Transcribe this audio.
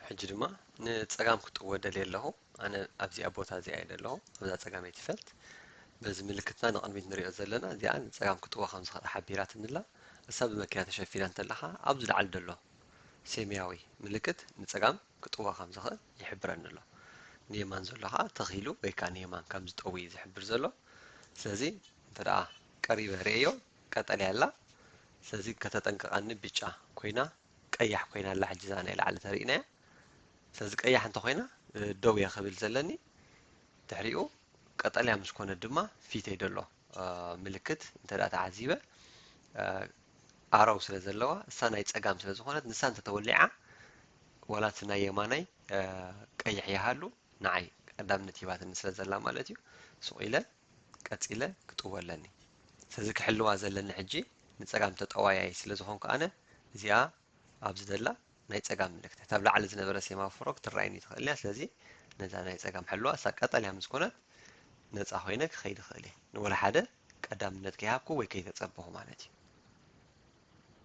ሕጂ ድማ ንጸጋም ክጥወ ደልየ ኣለኹ። ኣነ ኣብዚኣ ቦታ እዚኣ እየ ዘለኹ፣ ኣብዛ ጸጋመይቲ ፈልት። በዚ ምልክትና ንቕድሚት ንሪኦ ዘለና እዚኣ ንጸጋም ክጥወ ከም ዝኽእል ሓቢራትኒ ኣላ። እሳ ብመኪና ተሸፊና እንተላ ኸኣ ኣብዚ ላዕሊ ዘሎ ሰማያዊ ምልክት ንጸጋም ክጥወ ከም ዝኽእል ይሕብረኒ ኣሎ። ንየማን ዘሎ ኸኣ ተኺሉ ወይ ከኣ ንየማን ከም ዝጠዊ እዩ ዝሕብር ዘሎ። ስለዚ እንተ ደኣ ቀሪበ ርእየዮ ቀጠልያ ኣላ። ስለዚ ከተጠንቅቐኒ ብጫ ኮይና ቀያሕ ኮይና ኣላ። ሕጂ እዛ ናይ ላዕሊ ተሪእናያ። ስለዚ ቀያሕ እንተኾይና ደው እየ ክብል ዘለኒ። ድሕሪኡ ቀጠልያ ምስ ኮነት ድማ ፊተይ ዘሎ ምልክት እንተ ደኣ ተዓዚበ ኣረው ስለ ዘለዋ እሳ ናይ ጸጋም ስለ ዝኾነት ንሳ እንተተወሊዓ ዋላ እቲ ናይ የማናይ ቀይሕ ይሃሉ ንዓይ ቀዳምነት ሂባትኒ ስለ ዘላ ማለት እዩ። ሱቕ ኢለ ቀጺለ ክጥወ ኣለኒ። ስለዚ ክሕልዋ ዘለኒ ሕጂ ንጸጋም ተጠዋያይ ስለ ዝኾንኩ ኣነ እዚኣ ኣብዚ ዘላ ናይ ጸጋም ምልክት እታ ኣብ ላዕሊ ዝነበረ ሴማፎሮ ክትረኣየኒ ትኽእል እያ። ስለዚ ነዛ ናይ ጸጋም ሕልዋ እሳ ቀጠልያ ምስ ኮነት ነጻ ኮይነ ክኸይድ እኽእል እየ። ንወላ ሓደ ቀዳምነት ከይሃብኩ ወይ ከይተጸበኹ ማለት እዩ።